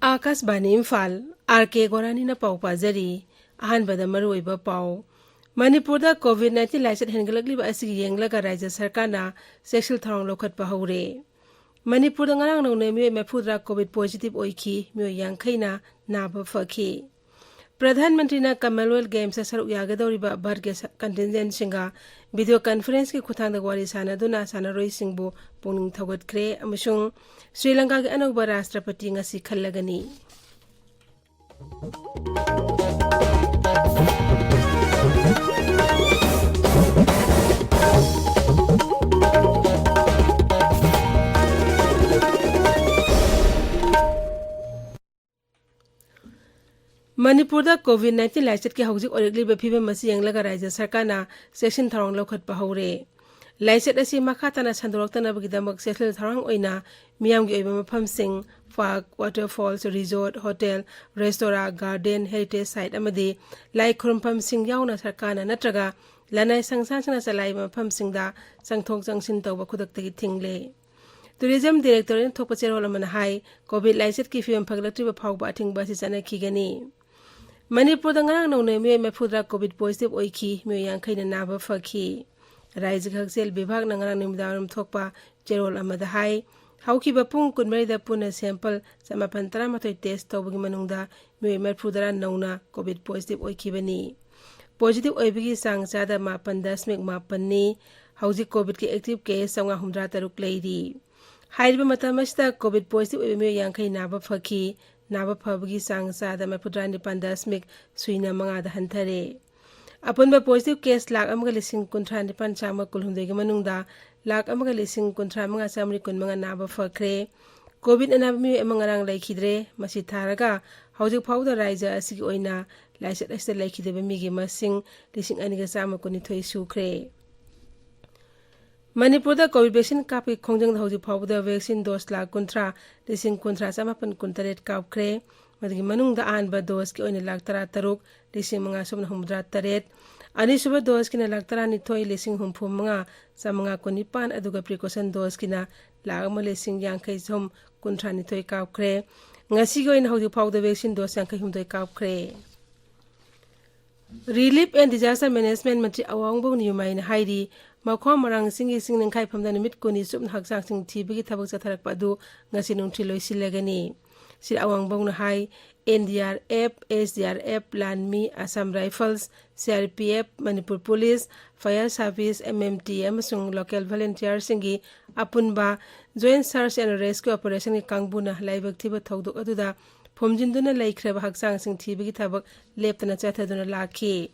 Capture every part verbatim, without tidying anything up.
ꯑꯥꯀꯥꯁꯕꯥꯅꯤ Imphal, R ꯀꯦ ꯒꯣꯔꯥꯅꯤꯅ ꯄꯥꯎ ꯄꯥꯖꯔꯤ꯫ ꯑꯍꯥꯟꯕꯗ ꯃꯔꯨꯑꯣꯏꯕ ꯄꯥꯎ꯫ ꯃꯅꯤꯄꯨꯔꯗ ꯀꯣꯚꯤꯗ ꯅꯥꯏꯟꯇꯤꯟ ꯂꯥꯏꯆꯠ ꯍꯦꯟꯒꯠꯂꯛꯂꯤꯕ ꯑꯁꯤꯒꯤ ꯌꯦꯡꯂꯒ ꯔꯥꯖ꯭ꯌ ꯁꯔꯀꯥꯔꯅ ꯆꯦꯛꯁꯤꯜ ꯊꯧꯔꯥꯡ ꯂꯧꯈꯠꯄ ꯍꯧꯔꯦ꯫ ꯃꯅꯤꯄꯨꯔꯗ ꯉꯔꯥꯡ ꯅꯧꯅ ꯃꯤꯑꯣꯏ ꯃꯔꯤꯐꯨꯇꯔꯥ ꯀꯣꯚꯤꯗ ꯄꯣꯖꯤꯇꯤꯚ ꯑꯣꯏꯈꯤ, ꯃꯤꯑꯣꯏ ꯌꯥꯡꯈꯩꯅ ꯅꯥꯕ ꯐꯈꯤ꯫ ꯄ꯭ꯔꯙꯥꯟ ꯃꯟꯇ꯭ꯔꯤꯅ ꯀꯃꯟꯋꯦꯜꯊ ꯒꯦꯝꯁꯇ ꯁꯔꯨꯛ ꯌꯥꯒꯗꯧꯔꯤꯕ ꯚꯥꯔꯠꯀꯤ ꯁ-, ꯀꯟꯇꯤꯟꯖꯦꯟꯠꯁꯤꯡꯒ ꯚꯤꯗꯤꯑꯣ ꯀꯟꯐꯔꯦꯟꯁꯀꯤ ꯈꯨꯠꯊꯥꯡꯗ ꯋꯥꯔꯤ ꯁꯥꯅꯗꯨꯅ ꯁꯥꯟꯅꯔꯣꯏꯁꯤꯡꯕꯨ ꯄꯨꯛꯅꯤꯡ ꯊꯧꯒꯠꯈ꯭ꯔꯦ ꯑꯃꯁꯨꯡ ꯁ꯭ꯔꯤ ꯂꯪꯀꯥꯒꯤ ꯑꯅꯧꯕ ꯔꯥꯁꯇ꯭ꯔꯄꯇꯤ ꯉꯁꯤ ꯈꯜꯂꯒꯅꯤ꯫ ꯃꯅꯤꯄꯨꯔꯗ ꯀꯣꯚꯤꯗ ꯅꯥꯏꯟꯇꯤꯟ ꯂꯥꯏꯆꯠꯀꯤ ꯍꯧꯖꯤꯛ ꯑꯣꯏꯔꯛꯂꯤꯕ ꯐꯤꯕꯝ ꯑꯁꯤ ꯌꯦꯡꯂꯒ ꯔꯥꯖ꯭ꯌ ꯁꯔꯀꯥꯔꯅ ꯆꯦꯛꯁꯤꯟ ꯊꯧꯔꯥꯡ ꯂꯧꯈꯠꯄ ꯍꯧꯔꯦ꯫ ꯂꯥꯏꯆꯠ ꯑꯁꯤ ꯃꯈꯥ ꯇꯥꯅ ꯁꯟꯗꯣꯔꯛꯇꯅꯕꯒꯤꯗꯃꯛ ꯆꯦꯛꯁꯤꯜ ꯊꯧꯔꯥꯡ ꯑꯣꯏꯅ ꯃꯤꯌꯥꯝꯒꯤ ꯑꯣꯏꯕ ꯃꯐꯝꯁꯤꯡ, park, waterfalls, resort, hotel, restaurant, garden, heritage site ꯑꯃꯗꯤ ꯂꯥꯏ ꯈꯨꯔꯨꯝꯐꯝꯁꯤꯡ ꯌꯥꯎꯅ ꯁꯔꯀꯥꯔꯅ ꯅꯠꯇ꯭ꯔꯒ ꯂꯅꯥꯏ ꯁꯪꯁꯊꯥꯟꯁꯤꯡꯅ ꯆꯂꯥꯏꯕ ꯃꯐꯝꯁꯤꯡꯗ ꯆꯪꯊꯣꯛ ꯆꯪꯁꯤꯟ ꯇꯧꯕ ꯈꯨꯗꯛꯇꯒꯤ ꯊꯤꯡꯂꯦ꯫ ꯇꯨꯔꯤꯖꯝ ꯗꯤꯔꯦꯛꯇꯣꯔꯦꯠꯅ ꯊꯣꯛꯄ ꯆꯦꯔꯣꯜ ꯑꯃꯅ ꯍꯥꯏ, ꯀꯣꯚꯤꯗ ꯂꯥꯏꯆꯠꯀꯤ ꯐꯤꯕꯝ ꯐꯒꯠꯂꯛꯇ꯭ꯔꯤꯕ ꯐꯥꯎꯕ ꯑꯊꯤꯡꯕ ꯑꯁꯤ ꯆꯠꯅꯈꯤꯒꯅꯤ꯫ ꯃꯅꯤꯄꯨꯔꯗ ꯉꯔꯥꯡ ꯅꯧꯅ ꯃꯤꯑꯣꯏ ꯃꯔꯤꯐꯨꯇꯔꯥ ꯀꯣꯚꯤꯗ ꯄꯣꯖꯤꯇꯤꯚ ꯑꯣꯏꯈꯤ, ꯃꯤꯑꯣꯏ ꯌꯥꯡꯈꯩꯅ ꯅꯥꯕ ꯐꯈꯤ꯫ ꯔꯥꯖ꯭ꯌꯒꯤ ꯍꯛꯁꯦꯜ ꯕꯤꯚꯥꯒꯅ ꯉꯔꯥꯡ ꯅꯨꯃꯤꯗꯥꯡꯋꯥꯏꯔꯝ ꯊꯣꯛꯄ ꯆꯦꯔꯣꯜ ꯑꯃꯗ ꯍꯥꯏ, ꯍꯧꯈꯤꯕ ꯄꯨꯡ ꯀꯨꯟꯃꯔꯤꯗ ꯄꯨꯟꯅ ꯁꯦꯝꯄꯜ ꯆꯃꯥꯄꯟ ꯇꯔꯥꯃꯥꯊꯣꯏ ꯇꯦꯁ ꯇꯧꯕꯒꯤ ꯃꯅꯨꯡꯗ ꯃꯤꯑꯣꯏ ꯃꯔꯤꯐꯨꯇꯔꯥ ꯅꯧꯅ ꯀꯣꯚꯤꯗ ꯄꯣꯖꯤꯇꯤꯚ ꯑꯣꯏꯈꯤꯕꯅꯤ꯫ ꯄꯣꯖꯤꯇꯤꯚ ꯑꯣꯏꯕꯒꯤ ꯆꯥꯡ ꯆꯥꯗ ꯃꯥꯄꯟ ꯗꯁꯃꯤꯛ ꯃꯥꯄꯟꯅꯤ꯫ ꯍꯧꯖꯤꯛ ꯀꯣꯚꯤꯗꯀꯤ ꯑꯦꯛꯇꯤꯚ ꯀꯦꯁ ꯆꯥꯝꯃꯉꯥ ꯍꯨꯝꯗ꯭ꯔꯥ ꯇꯔꯨꯛ ꯂꯩꯔꯤ꯫ ꯍꯥꯏꯔꯤꯕ ꯃꯇꯝ ꯑꯁꯤꯗ ꯀꯣꯚꯤꯗ ꯄꯣꯖꯤꯇꯤꯚ ꯑꯣꯏꯕ ꯃꯤꯑꯣꯏ ꯌꯥꯡꯈꯩ ꯅꯥꯕ ꯐꯈꯤ꯫ ꯅꯥꯕ ꯐꯕꯒꯤ ꯆꯥꯡ ꯆꯥꯗ ꯃꯔꯤꯐꯨꯇꯔꯥ ꯅꯤꯄꯥꯟ ꯗꯁꯃꯤꯛ ꯁꯨꯏꯅ ꯃꯉꯥꯗ ꯍꯟꯊꯔꯦ꯫ ꯑꯄꯨꯟꯕ ꯄꯣꯖꯤꯇꯤꯚ ꯀꯦꯁ ꯂꯥꯈ ꯑꯃꯒ ꯂꯤꯁꯤꯡ ꯀꯨꯟꯊ꯭ꯔꯥ ꯅꯤꯄꯥꯟ ꯆꯥꯝꯃ ꯀꯨꯟꯍꯨꯝꯗꯣꯏꯒꯤ ꯃꯅꯨꯡꯗ ꯂꯥꯈ ꯑꯃꯒ ꯂꯤꯁꯤꯡ ꯀꯨꯟꯊ꯭ꯔꯥ ꯃꯉꯥ ꯆꯥꯃꯔꯤ ꯀꯨꯟꯃꯉꯥ ꯅꯥꯕ ꯐꯈ꯭ꯔꯦ꯫ ꯀꯣꯚꯤꯗ ꯑꯅꯥꯕ ꯃꯤꯑꯣꯏ ꯑꯃ ꯉꯔꯥꯡ ꯂꯩꯈꯤꯗ꯭ꯔꯦ꯫ ꯃꯁꯤ ꯊꯥꯔꯒ ꯍꯧꯖꯤꯛ ꯐꯥꯎꯕꯗ ꯔꯥꯖ꯭ꯌ ꯑꯁꯤꯒꯤ ꯑꯣꯏꯅ ꯂꯥꯏꯆꯠ ꯑꯁꯤꯗ ꯂꯩꯈꯤꯗꯕ ꯃꯤꯒꯤ ꯃꯁꯤꯡ ꯂꯤꯁꯤꯡ ꯑꯅꯤꯒ ꯆꯥꯝꯃ ꯀꯨꯟꯅꯤꯊꯣꯏ ꯁꯨꯈ꯭ꯔꯦ꯫ ꯃꯅꯤꯄꯨꯔꯗ ꯀꯣꯚꯤꯗ ꯚꯦꯛꯁꯤꯟ ꯀꯥꯞꯄꯒꯤ ꯈꯣꯡꯖꯪꯗ ꯍꯧꯖꯤꯛ ꯐꯥꯎꯕꯗ ꯚꯦꯛꯁꯤꯟ ꯗꯣꯁ ꯂꯥꯈ ꯀꯨꯟꯊ꯭ꯔꯥ ꯂꯤꯁꯤꯡ ꯀꯨꯟꯊ꯭ꯔꯥ ꯆꯃꯥꯄꯟ ꯀꯨꯟꯇꯔꯦꯠ ꯀꯥꯞꯈ꯭ꯔꯦ꯫ ꯃꯗꯨꯒꯤ ꯃꯅꯨꯡꯗ ꯑꯍꯥꯟꯕ ꯗꯣꯁꯀꯤ ꯑꯣꯏꯅ ꯂꯥꯈ ꯇꯔꯥꯇꯔꯨꯛ ꯂꯤꯁꯤꯡ ꯃꯉꯥ ꯁꯨꯞꯅ ꯍꯨꯝꯐꯨꯇꯔꯥ ꯇꯔꯦꯠ, ꯑꯅꯤꯁꯨꯕ ꯗꯣꯁꯀꯤꯅ ꯂꯥꯈ ꯇꯔꯥꯅꯤꯊꯣꯏ ꯂꯤꯁꯤꯡ ꯍꯨꯝꯐꯨ ꯃꯉꯥ ꯆꯥꯃꯉꯥ ꯀꯨꯟꯅꯤꯄꯥꯟ, ꯑꯗꯨꯒ ꯄ꯭ꯔꯤꯀꯣꯁꯟ ꯗꯣꯁꯀꯤꯅ ꯂꯥꯈ ꯑꯃ ꯂꯤꯁꯤꯡ ꯌꯥꯡꯈꯩ ꯆꯍꯨꯝ ꯀꯨꯟꯊ꯭ꯔꯥꯅꯤꯊꯣꯏ ꯀꯥꯞꯈ꯭ꯔꯦ꯫ ꯉꯁꯤꯒꯤ ꯑꯣꯏꯅ ꯍꯧꯖꯤꯛ ꯐꯥꯎꯕꯗ vaccine dose ꯌꯥꯡꯈꯩ ꯍꯨꯝꯗꯣꯏ ꯀꯥꯞꯈ꯭ꯔꯦ꯫ Relief and Disaster Management ꯃꯟꯇ꯭ꯔꯤ ꯑꯋꯥꯡꯕꯧ ꯅꯤꯌꯨꯃꯥꯏꯅ ꯍꯥꯏꯔꯤ, ꯃꯈꯣꯡ ꯃꯔꯥꯡ ꯆꯤꯡꯒꯤ ꯆꯤꯡ ꯅꯤꯡꯈꯥꯏꯐꯝꯗ ꯅꯨꯃꯤꯠ ꯀꯨꯟꯅꯤ ꯆꯨꯞꯅ ꯍꯛꯆꯥꯡꯁꯤꯡ ꯊꯤꯕꯒꯤ ꯊꯕꯛ ꯆꯠꯊꯔꯛꯄ ꯑꯗꯨ ꯉꯁꯤ ꯅꯨꯡꯊꯤꯜ ꯂꯣꯏꯁꯤꯜꯂꯒꯅꯤ꯫ ꯁ꯭ꯔꯤ ꯑꯋꯥꯡꯕꯧꯅ ꯍꯥꯏ, N D R F, S D R F, ꯂꯥꯟꯃꯤ, Assam Rifles, C R P F, Manipur Police, Fire Service, M M T ꯑꯃꯁꯨꯡ local volunteerꯁꯤꯡꯒꯤ ꯑꯄꯨꯟꯕ Joint Search and Rescue Operationꯒꯤ ꯀꯥꯡꯕꯨꯅ ꯂꯥꯏꯕꯛ ꯊꯤꯕ ꯊꯧꯗꯣꯛ ꯑꯗꯨꯗ ꯐꯨꯝꯖꯤꯟꯗꯨꯅ ꯂꯩꯈ꯭ꯔꯕ ꯍꯛꯆꯥꯡꯁꯤꯡ ꯊꯤꯕꯒꯤ ꯊꯕꯛ ꯂꯦꯞꯇꯅ ꯆꯠꯊꯗꯨꯅ ꯂꯥꯛꯈꯤ꯫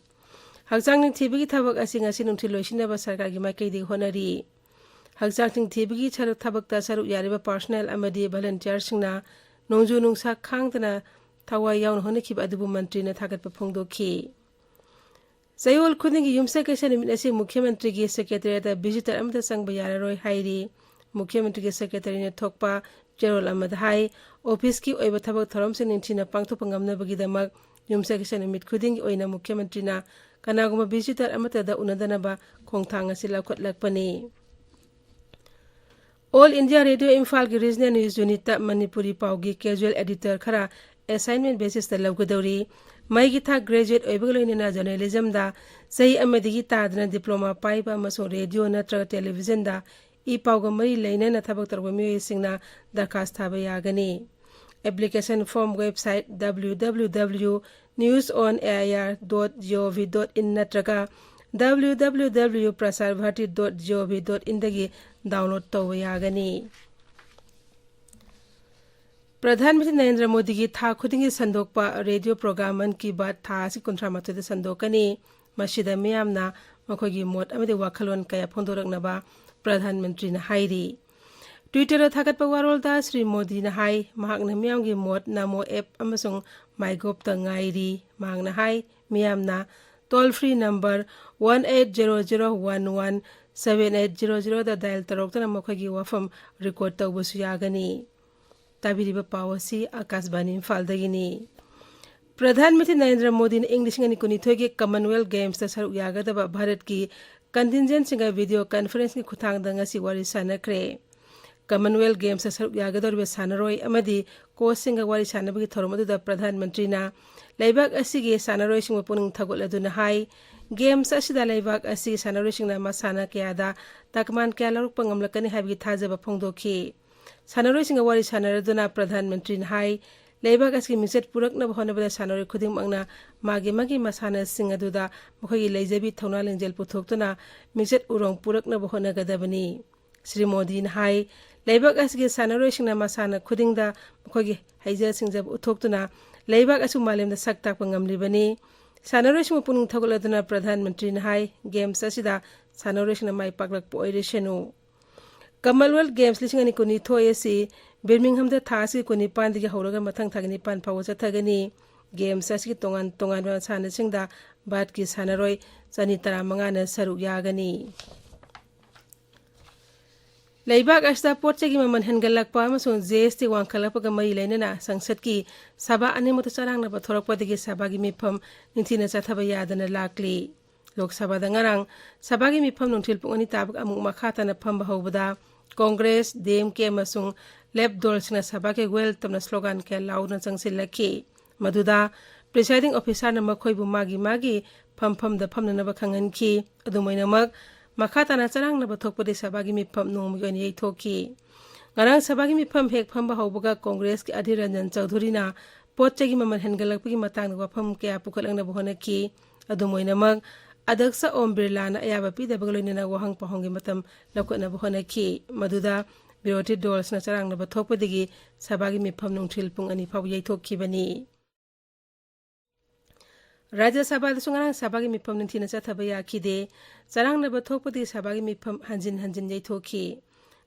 ꯍꯛꯆꯥꯡꯁꯤꯡ ꯊꯤꯕꯒꯤ ꯊꯕꯛ ꯑꯁꯤ ꯉꯁꯤ ꯅꯨꯡꯊꯤꯜ ꯂꯣꯏꯁꯤꯟꯅꯕ ꯁꯔꯀꯥꯔꯒꯤ ꯃꯥꯏꯀꯩꯗꯒꯤ ꯍꯣꯠꯅꯔꯤ꯫ ꯍꯛꯆꯥꯡꯁꯤꯡ ꯊꯤꯕꯒꯤ ꯁꯔꯨꯛ, ꯊꯕꯛꯇ ꯁꯔꯨꯛ ꯌꯥꯔꯤꯕ personnel ꯑꯃꯗꯤ volunteerꯁꯤꯡꯅ ꯅꯣꯡꯖꯨ ꯅꯨꯡꯁꯥ ꯈꯥꯡꯗꯅ ꯊꯋꯥꯏ ꯌꯥꯎꯅ ꯍꯣꯠꯅꯈꯤꯕ ꯑꯗꯨꯕꯨ ꯃꯟꯇ꯭ꯔꯤꯅ ꯊꯥꯒꯠꯄ ꯐꯣꯡꯗꯣꯛꯈꯤ꯫ ꯆꯌꯣꯜ ꯈꯨꯗꯤꯡꯒꯤ ꯌꯨꯝꯁꯀꯩꯁ ꯅꯨꯃꯤꯠ ꯑꯁꯤ ꯃꯨꯈ꯭ꯌ ꯃꯟꯇ꯭ꯔꯤꯒꯤ secretariatꯇ visitor ꯑꯃꯠꯇ ꯆꯪꯕ ꯌꯥꯔꯔꯣꯏ ꯍꯥꯏꯔꯤ꯫ ꯃꯨꯈ꯭ꯌ ꯃꯟꯇ꯭ꯔꯤꯒꯤ secretaryꯅ ꯊꯣꯛꯄ ꯆꯦꯔꯣꯜ ꯑꯃꯗ ꯍꯥꯏ, officeꯀꯤ ꯑꯣꯏꯕ ꯊꯕꯛ ꯊꯧꯔꯝꯁꯤꯡ ꯅꯤꯡꯊꯤꯅ ꯄꯥꯡꯊꯣꯛꯄ ꯉꯝꯅꯕꯒꯤꯗꯃꯛ ꯌꯨꯝꯁꯀꯩꯁ ꯅꯨꯃꯤꯠ ꯈꯨꯗꯤꯡꯒꯤ ꯑꯣꯏꯅ ꯃꯨꯈ꯭ꯌ ꯃꯟꯇ꯭ꯔꯤꯅ ꯀꯅꯥꯒꯨꯝꯕ visitor ꯑꯃꯠꯇꯗ ꯎꯅꯗꯅꯕ ꯈꯣꯡꯊꯥꯡ ꯑꯁꯤ ꯂꯧꯈꯠꯂꯛꯄꯅꯤ꯫ All India Radio ꯏꯝꯐꯥꯜꯒꯤ regional news unitꯇ ꯃꯅꯤꯄꯨꯔꯤ ꯄꯥꯎꯒꯤ casual editor ꯈꯔ assignment basisꯇ ꯂꯧꯒꯗꯧꯔꯤ꯫ ꯃꯍꯩꯒꯤ ꯊꯥꯛ graduate ꯑꯣꯏꯕꯒ ꯂꯣꯏꯅꯅ journalismꯗ ꯆꯍꯤ ꯑꯃꯗꯒꯤ ꯇꯥꯗꯅ diploma ꯄꯥꯏꯕ ꯑꯃꯁꯨꯡ radio ꯅꯠꯇ꯭ꯔꯒ televisionꯗ ꯏ ꯄꯥꯎꯒ ꯃꯔꯤ ꯂꯩꯅꯅ ꯊꯕꯛ ꯇꯧꯔꯛꯄ ꯃꯤꯑꯣꯏꯁꯤꯡꯅ ꯗꯔꯈꯥꯁ ꯊꯥꯕ ꯌꯥꯒꯅꯤ꯫ Application form website W W W news on A I R dot G O V dot in ꯅꯠꯇ꯭ꯔꯒ W W W prasarbharati dot G O V dot inꯗꯒꯤ download ꯇꯧꯕ ꯌꯥꯒꯅꯤ꯫ ꯄ꯭ꯔꯙꯥꯟ ꯃꯟꯇ꯭ꯔꯤ ꯅꯔꯦꯟꯗ꯭ꯔ ꯃꯣꯗꯤꯒꯤ ꯊꯥ ꯈꯨꯗꯤꯡꯒꯤ ꯁꯟꯗꯣꯛꯄ radio program ꯃꯟ ꯀꯤ ꯕꯥꯠ ꯊꯥ ꯑꯁꯤ ꯀꯨꯟꯊ꯭ꯔꯥ ꯃꯥꯊꯣꯏꯗ ꯁꯟꯗꯣꯛꯀꯅꯤ꯫ ꯃꯁꯤꯗ ꯃꯤꯌꯥꯝꯅ ꯃꯈꯣꯏꯒꯤ ꯃꯣꯠ ꯑꯃꯗꯤ ꯋꯥꯈꯜꯂꯣꯟ ꯀꯌꯥ ꯐꯣꯡꯗꯣꯔꯛꯅꯕ ꯄ꯭ꯔꯙꯥꯟ ꯃꯟꯇ꯭ꯔꯤꯅ ꯍꯥꯏꯔꯤ꯫ Twitterꯗ ꯊꯥꯒꯠꯄ ꯋꯥꯔꯣꯜꯗ ꯁ꯭ꯔꯤ ꯃꯣꯗꯤꯅ ꯍꯥꯏ, ꯃꯍꯥꯛꯅ ꯃꯤꯌꯥꯝꯒꯤ ꯃꯣꯠ Namo app ꯑꯃꯁꯨꯡ MyGovꯇ ꯉꯥꯏꯔꯤ꯫ ꯃꯍꯥꯛꯅ ꯍꯥꯏ, ꯃꯤꯌꯥꯝꯅ toll free number one eight zero zero one one seven eight zero zeroꯗ dial ꯇꯧꯔꯛꯇꯨꯅ ꯃꯈꯣꯏꯒꯤ ꯋꯥꯐꯝ record ꯇꯧꯕꯁꯨ ꯌꯥꯒꯅꯤ꯫ ꯇꯥꯕꯤꯔꯤꯕ ꯄꯥꯎ ꯑꯁꯤ ꯑꯀꯥꯁꯕꯥꯅꯤ ꯏꯝꯐꯥꯜꯗꯒꯤꯅꯤ꯫ ꯄ꯭ꯔꯙꯥꯟ ꯃꯟꯇ꯭ꯔꯤ ꯅꯔꯦꯟꯗ꯭ꯔ ꯃꯣꯗꯤꯅ ꯏꯪ ꯂꯤꯁꯤꯡ ꯑꯅꯤ ꯀꯨꯟꯅꯤꯊꯣꯏꯒꯤ Commonwealth Gamesꯇ ꯁꯔꯨꯛ ꯌꯥꯒꯗꯕ ꯚꯥꯔꯠꯀꯤ contingentꯁꯤꯡꯒ video conferenceꯀꯤ ꯈꯨꯠꯊꯥꯡꯗ ꯉꯁꯤ ꯋꯥꯔꯤ ꯁꯥꯟꯅꯈ꯭ꯔꯦ꯫ ꯀꯃꯟꯋꯦꯜꯊ ꯒꯦꯝꯁꯇ ꯁꯔꯨꯛ ꯌꯥꯒꯗꯧꯔꯤꯕ ꯁꯥꯟꯅꯔꯣꯏ ꯑꯃꯗꯤ ꯀꯣꯆꯁꯤꯡꯒ ꯋꯥꯔꯤ ꯁꯥꯟꯅꯕꯒꯤ ꯊꯧꯔꯝ ꯑꯗꯨꯗ ꯄ꯭ꯔꯙꯥꯟ ꯃꯟꯇ꯭ꯔꯤꯅ ꯂꯩꯕꯥꯛ ꯑꯁꯤꯒꯤ ꯁꯥꯟꯅꯔꯣꯏꯁꯤꯡꯕꯨ ꯄꯨꯛꯅꯤꯡ ꯊꯧꯒꯠꯂꯗꯨꯅ ꯍꯥꯏ, ꯒꯦꯝꯁ ꯑꯁꯤꯗ ꯂꯩꯕꯥꯛ ꯑꯁꯤꯒꯤ ꯁꯥꯟꯅꯔꯣꯏꯁꯤꯡꯅ ꯃꯁꯥꯟꯅ ꯀꯌꯥꯗ ꯇꯛꯃꯥꯟ ꯀꯌꯥ ꯂꯧꯔꯛꯄ ꯉꯝꯂꯛꯀꯅꯤ ꯍꯥꯏꯕꯒꯤ ꯊꯥꯖꯕ ꯐꯣꯡꯗꯣꯛꯈꯤ꯫ ꯁꯥꯟꯅꯔꯣꯏꯁꯤꯡꯒ ꯋꯥꯔꯤ ꯁꯥꯟꯅꯔꯗꯨꯅ ꯄ꯭ꯔꯙꯥꯟ ꯃꯟꯇ꯭ꯔꯤꯅ ꯍꯥꯏ, ꯂꯩꯕꯥꯛ ꯑꯁꯤꯒꯤ ꯃꯤꯡꯆꯠ ꯄꯨꯔꯛꯅꯕ ꯍꯣꯠꯅꯕꯗ ꯁꯥꯟꯅꯔꯣꯏ ꯈꯨꯗꯤꯡꯃꯛꯅ ꯃꯥꯒꯤ ꯃꯥꯒꯤ ꯃꯁꯥꯟꯅꯁꯤꯡ ꯑꯗꯨꯗ ꯃꯈꯣꯏꯒꯤ ꯂꯩꯖꯕꯤ ꯊꯧꯅꯥ ꯂꯤꯡꯖꯦꯜ ꯄꯨꯊꯣꯛꯇꯨꯅ ꯃꯤꯡꯆꯠ ꯎꯔꯣꯡ ꯄꯨꯔꯛꯅꯕ ꯍꯣꯠꯅꯒꯗꯕꯅꯤ꯫ ꯁ꯭ꯔꯤ ꯃꯣꯗꯤꯅ ꯍꯥꯏ, ꯂꯩꯕꯥꯛ ꯑꯁꯤꯒꯤ ꯁꯥꯟꯅꯔꯣꯏꯁꯤꯡꯅ ꯃꯁꯥꯟꯅ ꯈꯨꯗꯤꯡꯗ ꯃꯈꯣꯏꯒꯤ ꯍꯩꯖ ꯁꯤꯡꯖꯕ ꯎꯠꯊꯣꯛꯇꯨꯅ ꯂꯩꯕꯥꯛ ꯑꯁꯤꯕꯨ ꯃꯥꯂꯦꯝꯗ ꯁꯛ ꯇꯥꯛꯄ ꯉꯝꯂꯤꯕꯅꯤ꯫ ꯁꯥꯟꯅꯔꯣꯏꯁꯤꯡꯕꯨ ꯄꯨꯛꯅꯤꯡ ꯊꯧꯒꯠꯂꯗꯨꯅ ꯄ꯭ꯔꯙꯥꯟ ꯃꯟꯇ꯭ꯔꯤꯅ ꯍꯥꯏ, ꯒꯦꯝꯁ ꯑꯁꯤꯗ ꯁꯥꯟꯅꯔꯣꯏꯁꯤꯡꯅ ꯃꯥꯏ ꯄꯥꯛꯂꯛꯄ ꯑꯣꯏꯔꯁꯅꯨ꯫ ꯀꯃꯟꯋꯦꯜꯊ ꯒꯦꯝꯁ ꯂꯤꯁꯤꯡ ꯑꯅꯤ ꯀꯨꯟꯅꯤꯊꯣꯏ ꯑꯁꯤ ꯕꯤꯔꯃꯤꯡꯍꯝꯗ ꯊꯥ ꯑꯁꯤꯒꯤ ꯀꯨꯟꯅꯤꯄꯥꯟꯗꯒꯤ ꯍꯧꯔꯒ ꯃꯊꯪ ꯊꯥꯒꯤ ꯅꯤꯄꯥꯟ ꯐꯥꯎꯕ ꯆꯠꯊꯒꯅꯤ꯫ ꯒꯦꯝꯁ ꯑꯁꯤꯒꯤ ꯇꯣꯉꯥꯟ ꯇꯣꯉꯥꯟꯕ ꯃꯁꯥꯟꯅꯁꯤꯡꯗ ꯚꯥꯔꯠꯀꯤ ꯁꯥꯟꯅꯔꯣꯏ ꯆꯅꯤ ꯇꯔꯥꯃꯉꯥꯅ ꯁꯔꯨꯛ ꯌꯥꯒꯅꯤ꯫ ꯂꯩꯕꯥꯛ ꯑꯁꯤꯗ ꯄꯣꯠ ꯆꯩꯒꯤ ꯃꯃꯜ ꯍꯦꯟꯒꯠꯂꯛꯄ ꯑꯃꯁꯨꯡ ꯖꯤ ꯑꯦꯁ ꯇꯤ ꯋꯥꯡꯈꯠꯂꯛꯄꯒ ꯃꯔꯤ ꯂꯩꯅꯅ ꯁꯪꯁꯠꯀꯤ ꯁꯚꯥ ꯑꯅꯤꯃꯛꯇ ꯆꯔꯥꯡꯅꯕ ꯊꯣꯛꯂꯛꯄꯗꯒꯤ ꯁꯚꯥꯒꯤ ꯃꯤꯐꯝ ꯅꯤꯡꯊꯤꯅ ꯆꯠꯊꯕ ꯌꯥꯗꯅ ꯂꯥꯛꯂꯤ꯫ ꯂꯣꯛ ꯁꯚꯥꯗ ꯉꯔꯥꯡ ꯁꯚꯥꯒꯤ ꯃꯤꯐꯝ ꯅꯨꯡꯊꯤꯜ ꯄꯨꯡ ꯑꯅꯤ ꯇꯥꯕꯒ ꯑꯃꯨꯛ ꯃꯈꯥ ꯇꯥꯅ ꯐꯝꯕ ꯍꯧꯕꯗ ꯀꯣꯡꯒ꯭ꯔꯦꯁ, ꯗꯤ ꯑꯦꯝ ꯀꯦ ꯑꯃꯁꯨꯡ ꯂꯦꯐ ꯗꯣꯜꯁꯤꯡꯅ ꯁꯚꯥꯒꯤ ꯋꯦꯜꯀꯝꯅ ꯁ꯭ꯂꯣꯒꯥꯟ ꯀꯌꯥ ꯂꯥꯎꯗꯨꯅ ꯆꯪꯁꯤꯜꯂꯛꯈꯤ꯫ ꯃꯗꯨꯗ ꯄ꯭ꯔꯤꯁꯥꯏꯗꯤꯡ ꯑꯣꯐꯤꯁꯥꯔꯅ ꯃꯈꯣꯏꯕꯨ ꯃꯥꯒꯤ ꯃꯥꯒꯤ ꯐꯝꯐꯝꯗ ꯐꯝꯅꯅꯕ ꯈꯪꯍꯟꯈꯤ꯫ ꯑꯗꯨꯝ ꯑꯣꯏꯅꯃꯛ, ꯃꯈꯥ ꯇꯥꯅ ꯆꯔꯥꯡꯅꯕ ꯊꯣꯛꯄꯗꯤ ꯁꯚꯥꯒꯤ ꯃꯤꯐꯝ ꯅꯣꯡꯃꯒꯤ ꯑꯣꯏꯅ ꯌꯩꯊꯣꯛꯈꯤ꯫ ꯉꯔꯥꯡ ꯁꯚꯥꯒꯤ ꯃꯤꯐꯝ ꯍꯦꯛ ꯐꯝꯕ ꯍꯧꯕꯒ ꯀꯣꯡꯒ꯭ꯔꯦꯁꯀꯤ ꯑꯙꯤꯔ ꯔꯟꯖꯟ ꯆꯧꯙꯨꯔꯤꯅ ꯄꯣꯠ ꯆꯩꯒꯤ ꯃꯃꯜ ꯍꯦꯟꯒꯠꯂꯛꯄꯒꯤ ꯃꯇꯥꯡꯗ ꯋꯥꯐꯝ ꯀꯌꯥ ꯄꯨꯈꯠꯂꯛꯅꯕ ꯍꯣꯠꯅꯈꯤ꯫ ꯑꯗꯨꯝ ꯑꯣꯏꯅꯃꯛ, ꯑꯗꯛꯁ ꯑꯣꯝ ꯕꯤꯔꯂꯥꯅ ꯑꯌꯥꯕ ꯄꯤꯗꯕꯒ ꯂꯣꯏꯅꯅ ꯋꯥꯍꯪ ꯄꯥꯎꯍꯪꯒꯤ ꯃꯇꯝ ꯂꯧꯈꯠꯅꯕ ꯍꯣꯠꯅꯈꯤ꯫ ꯃꯗꯨꯗ ꯕꯤꯔꯣꯙꯤ ꯗꯣꯜꯁꯅ ꯆꯔꯥꯡꯅꯕ ꯊꯣꯛꯄꯗꯒꯤ ꯁꯚꯥꯒꯤ ꯃꯤꯐꯝ ꯅꯨꯡꯊꯤꯜ ꯄꯨꯡ ꯑꯅꯤ ꯐꯥꯎꯕ ꯌꯩꯊꯣꯛꯈꯤꯕꯅꯤ꯫ ꯔꯥꯖ꯭ꯌ ꯁꯚꯥꯗꯁꯨ ꯉꯔꯥꯡ ꯁꯚꯥꯒꯤ ꯃꯤꯐꯝ ꯅꯤꯡꯊꯤꯅ ꯆꯠꯊꯕ ꯌꯥꯈꯤꯗꯦ꯫ ꯆꯔꯥꯡꯅꯕ ꯊꯣꯛꯄꯗꯒꯤ ꯁꯚꯥꯒꯤ ꯃꯤꯐꯝ ꯍꯟꯖꯤꯟ ꯍꯟꯖꯤꯟ ꯌꯩꯊꯣꯛꯈꯤ꯫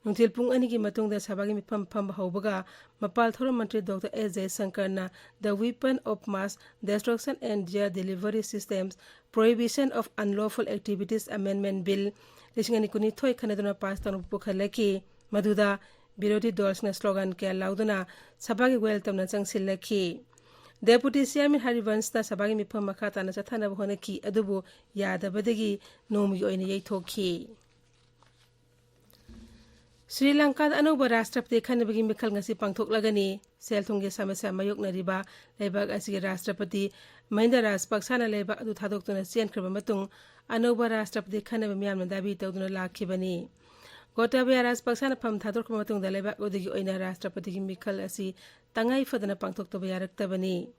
ꯅꯨꯡꯊꯤꯜ ꯄꯨꯡ ꯑꯅꯤꯒꯤ ꯃꯇꯨꯡꯗ ꯁꯚꯥꯒꯤ ꯃꯤꯐꯝ ꯐꯝꯕ ꯍꯧꯕꯒ ꯃꯄꯥꯜ ꯊꯧꯔꯝ ꯃꯟꯇ꯭ꯔꯤ ꯗꯣꯛꯇꯔ ꯑꯦꯁ ꯖꯌꯁꯪꯀꯔꯅ The Weapon of Mass Destruction and Their Delivery Systems, Prohibition of Unlawful Activities Amendment Bill ꯂꯤꯁꯤꯡ ꯑꯅꯤ ꯀꯨꯟꯅꯤꯊꯣꯏ ꯈꯟꯅꯗꯨꯅ ꯄꯥꯁ ꯇꯧꯅꯕ ꯄꯨꯈꯠꯂꯛꯈꯤ꯫ ꯃꯗꯨꯗ ꯕꯤꯔꯣꯙꯤ ꯗꯣꯜꯁꯤꯡꯅ ꯁ꯭ꯂꯣꯒꯥꯟ ꯀꯌꯥ ꯂꯥꯎꯗꯨꯅ ꯁꯚꯥꯒꯤ ꯋꯦꯜꯀꯝꯅ ꯆꯪꯁꯤꯜꯂꯛꯈꯤ꯫ ꯗꯦꯄꯨꯇꯤ ꯆꯤꯌꯥꯔꯃꯦꯟ ꯍꯔꯤꯕꯟꯁꯅ ꯁꯚꯥꯒꯤ ꯃꯤꯐꯝ ꯃꯈꯥ ꯇꯥꯅ ꯆꯠꯊꯅꯕ ꯍꯣꯠꯅꯈꯤ, ꯑꯗꯨꯕꯨ ꯌꯥꯗꯕꯗꯒꯤ ꯅꯣꯡꯃꯒꯤ ꯑꯣꯏꯅ ꯌꯩꯊꯣꯛꯈꯤ꯫ ꯁ꯭ꯔꯤ ꯂꯪꯀꯥꯗ ꯑꯅꯧꯕ ꯔꯥꯁꯇ꯭ꯔꯄꯇꯤ ꯈꯟꯅꯕꯒꯤ ꯃꯤꯈꯜ ꯉꯁꯤ ꯄꯥꯡꯊꯣꯛꯂꯒꯅꯤ꯫ ꯁꯦꯜ ꯊꯨꯝꯒꯤ ꯁꯃꯁ꯭ꯌꯥ ꯃꯥꯌꯣꯛꯅꯔꯤꯕ ꯂꯩꯕꯥꯛ ꯑꯁꯤꯒꯤ ꯔꯥꯁꯇ꯭ꯔꯄꯇꯤ ꯃꯍꯤꯟꯗ ꯔꯥꯖꯄꯛꯁꯥꯅ ꯂꯩꯕꯥꯛ ꯑꯗꯨ ꯊꯥꯗꯣꯛꯇꯨꯅ ꯆꯦꯟꯈ꯭ꯔꯕ ꯃꯇꯨꯡ, ꯑꯅꯧꯕ ꯔꯥꯁꯇ꯭ꯔꯄꯇꯤ ꯈꯟꯅꯕ ꯃꯤꯌꯥꯝꯅ ꯗꯥꯕꯤ ꯇꯧꯗꯨꯅ ꯂꯥꯛꯈꯤꯕꯅꯤ꯫ ꯒꯣꯇꯥꯕꯌꯥ ꯔꯥꯖꯄꯛꯁꯥꯅ ꯐꯝ ꯊꯥꯗꯣꯛꯈ꯭ꯔꯕ ꯃꯇꯨꯡꯗ ꯂꯩꯕꯥꯛ ꯑꯗꯨꯒꯤ ꯑꯣꯏꯅ ꯔꯥꯁꯇ꯭ꯔꯄꯇꯤꯒꯤ ꯃꯤꯈꯜ ꯑꯁꯤ ꯇꯉꯥꯏ ꯐꯗꯅ ꯄꯥꯡꯊꯣꯛꯇꯕ ꯌꯥꯔꯛꯇꯕꯅꯤ꯫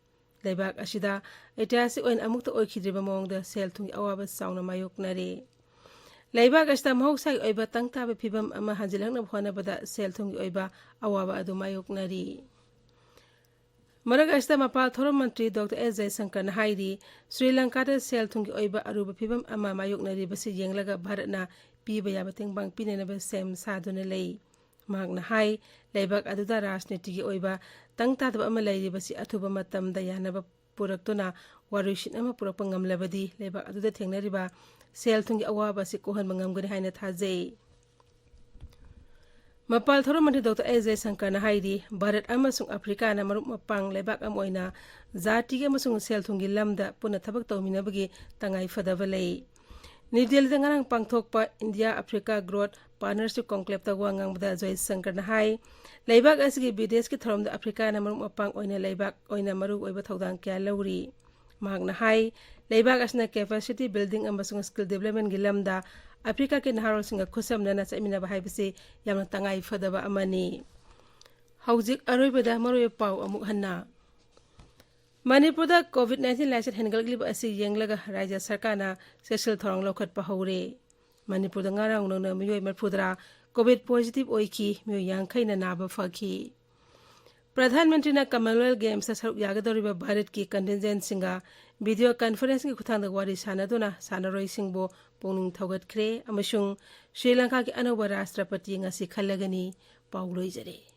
ꯂꯩꯕꯥꯛ ꯑꯁꯤꯗ ꯏꯇꯤꯍꯥꯁꯤꯛ ꯑꯣꯏꯅ ꯑꯃꯨꯛꯇ ꯑꯣꯏꯈꯤꯗ꯭ꯔꯤꯕ ꯃꯑꯣꯡꯗ ꯁꯦꯜ ꯊꯨꯝꯒꯤ ꯑꯋꯥꯕ ꯆꯥꯎꯅ ꯃꯥꯌꯣꯛꯅꯔꯤ꯫ ꯂꯩꯕꯥꯛ ꯑꯁꯤꯗ ꯃꯍꯧꯁꯥꯒꯤ ꯑꯣꯏꯕ ꯇꯪ ꯇꯥꯕ ꯐꯤꯕꯝ ꯑꯃ ꯍꯟꯖꯤꯜꯂꯛꯅꯕ ꯍꯣꯠꯅꯕꯗ ꯁꯦꯜ ꯊꯨꯝꯒꯤ ꯑꯣꯏꯕ ꯑꯋꯥꯕ ꯑꯗꯨ ꯃꯥꯌꯣꯛꯅꯔꯤ꯫ ꯃꯔꯛ ꯑꯁꯤꯗ ꯃꯄꯥꯜ ꯊꯧꯔꯝ ꯃꯟꯇ꯭ꯔꯤ ꯗꯣꯛꯇꯔ ꯑꯦꯁ ꯖꯌꯁꯪꯀꯔꯅ ꯍꯥꯏꯔꯤ, ꯁ꯭ꯔꯤ ꯂꯪꯀꯥꯗ ꯁꯦꯜ ꯊꯨꯝꯒꯤ ꯑꯣꯏꯕ ꯑꯔꯨꯕ ꯐꯤꯕꯝ ꯑꯃ ꯃꯥꯌꯣꯛꯅꯔꯤꯕꯁꯤ ꯌꯦꯡꯂꯒ ꯚꯥꯔꯠꯅ ꯄꯤꯕ ꯌꯥꯕ ꯇꯦꯡꯕꯥꯡ ꯄꯤꯅꯅꯕ ꯁꯦꯝ ꯁꯥꯗꯨꯅ ꯂꯩ꯫ ꯃꯍꯥꯛꯅ ꯍꯥꯏ, ꯂꯩꯕꯥꯛ ꯑꯗꯨꯗ ꯔꯥꯖꯅꯤꯇꯤꯒꯤ ꯑꯣꯏꯕ ꯇꯪ ꯇꯥꯗꯕ ꯑꯃ ꯂꯩꯔꯤꯕꯁꯤ ꯑꯊꯨꯕ ꯃꯇꯝꯗ ꯌꯥꯅꯕ ꯄꯨꯔꯛꯇꯨꯅ ꯋꯥꯔꯣꯏꯁꯤꯟ ꯑꯃ ꯄꯨꯔꯛꯄ ꯉꯝꯂꯕꯗꯤ ꯂꯩꯕꯥꯛ ꯑꯗꯨꯗ ꯊꯦꯡꯅꯔꯤꯕ ꯁꯦꯜ ꯊꯨꯝꯒꯤ ꯑꯋꯥꯕ ꯑꯁꯤ ꯀꯣꯛꯍꯟꯕ ꯉꯝꯒꯅꯤ ꯍꯥꯏꯅ ꯊꯥꯖꯩ꯫ ꯃꯄꯥꯜ ꯊꯧꯔꯝ ꯃꯟꯇ꯭ꯔꯤ ꯗꯣꯛꯇꯔ ꯑꯦꯁ ꯖꯌꯁꯪꯀꯔꯅ ꯍꯥꯏꯔꯤ, ꯚꯥꯔꯠ ꯑꯃꯁꯨꯡ ꯑꯐ꯭ꯔꯤꯀꯥꯅ ꯃꯔꯨꯞ ꯃꯄꯥꯡ ꯂꯩꯕꯥꯛ ꯑꯃ ꯑꯣꯏꯅ ꯖꯥꯇꯤꯒꯤ ꯑꯃꯁꯨꯡ ꯁꯦꯜ ꯊꯨꯝꯒꯤ ꯂꯝꯗ ꯄꯨꯟꯅ ꯊꯕꯛ ꯇꯧꯃꯤꯟꯅꯕꯒꯤ ꯇꯉꯥꯏ ꯐꯗꯕ ꯂꯩ꯫ ꯅ꯭ꯌꯨ ꯗꯦꯜꯂꯤꯗ ꯉꯔꯥꯡ ꯄꯥꯡꯊꯣꯛꯄ ꯏꯟꯗꯤꯌꯥ ꯑꯐ꯭ꯔꯤꯀꯥ ꯒ꯭ꯔꯣꯠ ꯄꯥꯔꯠꯅꯔꯁꯤꯞ ꯀꯣꯟꯀ꯭ꯂꯦꯕꯇ ꯋꯥ ꯉꯥꯡꯕꯗ ꯖꯌꯁꯪꯀꯔꯅ ꯍꯥꯏ, ꯂꯩꯕꯥꯛ ꯑꯁꯤꯒꯤ ꯕꯤꯗꯦꯁꯀꯤ ꯊꯧꯔꯝꯗ ꯑꯐ꯭ꯔꯤꯀꯥꯅ ꯃꯔꯨꯞ ꯃꯄꯥꯡ ꯑꯣꯏꯅ ꯂꯩꯕꯥꯛ ꯑꯣꯏꯅ ꯃꯔꯨ ꯑꯣꯏꯕ ꯊꯧꯗꯥꯡ ꯀꯌꯥ ꯂꯧꯔꯤ꯫ ꯃꯍꯥꯛꯅ ꯍꯥꯏ, ꯂꯩꯕꯥꯛ ꯑꯁꯤꯅ ꯀꯦꯄꯥꯁꯤꯇꯤ ꯕꯤꯜꯗꯤꯡ ꯑꯃꯁꯨꯡ ꯁ꯭ꯀꯤꯜ ꯗꯤꯕ꯭ꯂꯞꯃꯦꯟꯒꯤ ꯂꯝꯗ ꯑꯐ꯭ꯔꯤꯀꯥꯒꯤ ꯅꯍꯥꯔꯣꯜꯁꯤꯡꯒ ꯈꯨꯠꯁꯝꯅꯅ ꯆꯠꯃꯤꯟꯅꯕ ꯍꯥꯏꯕꯁꯤ ꯌꯥꯝꯅ ꯇꯉꯥꯏ ꯐꯗꯕ ꯑꯃꯅꯤ꯫ ꯍꯧꯖꯤꯛ ꯑꯔꯣꯏꯕꯗ ꯃꯔꯨꯑꯣꯏꯕ ꯄꯥꯎ ꯑꯃꯨꯛ ꯍꯟꯅ꯫ ꯃꯅꯤꯄꯨꯔꯗ ꯀꯣꯚꯤꯗ ꯅꯥꯏꯟꯇꯤꯟ ꯂꯥꯏꯆꯠ ꯍꯦꯟꯒꯠꯂꯛꯂꯤꯕ ꯑꯁꯤ ꯌꯦꯡꯂꯒ ꯔꯥꯖ꯭ꯌ ꯁꯔꯀꯥꯔꯅ ꯆꯦꯛꯁꯤꯜ ꯊꯧꯔꯥꯡ ꯂꯧꯈꯠꯄ ꯍꯧꯔꯦ꯫ ꯃꯅꯤꯄꯨꯔꯗ ꯉꯔꯥꯡ ꯅꯧꯅ ꯃꯤꯑꯣꯏ ꯃꯔꯤꯐꯨꯇꯔꯥ ꯀꯣꯚꯤꯗ ꯄꯣꯖꯤꯇꯤꯚ ꯑꯣꯏꯈꯤ, ꯃꯤꯑꯣꯏ ꯌꯥꯡꯈꯩꯅ ꯅꯥꯕ ꯐꯈꯤ꯫ ꯄ꯭ꯔꯙꯥꯟ ꯃꯟꯇ꯭ꯔꯤꯅ ꯀꯃꯟꯋꯦꯜꯊ ꯒꯦꯝꯁꯇ ꯁꯔꯨꯛ ꯌꯥꯒꯗꯧꯔꯤꯕ ꯚꯥꯔꯠꯀꯤ ꯀꯟꯇꯤꯟꯖꯦꯟꯠꯁꯤꯡꯒ ꯚꯤꯗꯤꯑꯣ ꯀꯟꯐꯔꯦꯟꯁꯀꯤ ꯈꯨꯠꯊꯥꯡꯗ ꯋꯥꯔꯤ ꯁꯥꯟꯅꯗꯨꯅ ꯁꯥꯟꯅꯔꯣꯏꯁꯤꯡꯕꯨ ꯄꯨꯛꯅꯤꯡ ꯊꯧꯒꯠꯈ꯭ꯔꯦ ꯑꯃꯁꯨꯡ ꯁ꯭ꯔꯤ ꯂꯪꯀꯥꯒꯤ ꯑꯅꯧꯕ ꯔꯥꯁꯇ꯭ꯔꯄꯇꯤ ꯉꯁꯤ ꯈꯜꯂꯒꯅꯤ꯫ ꯄꯥꯎ ꯂꯣꯏꯖꯔꯦ꯫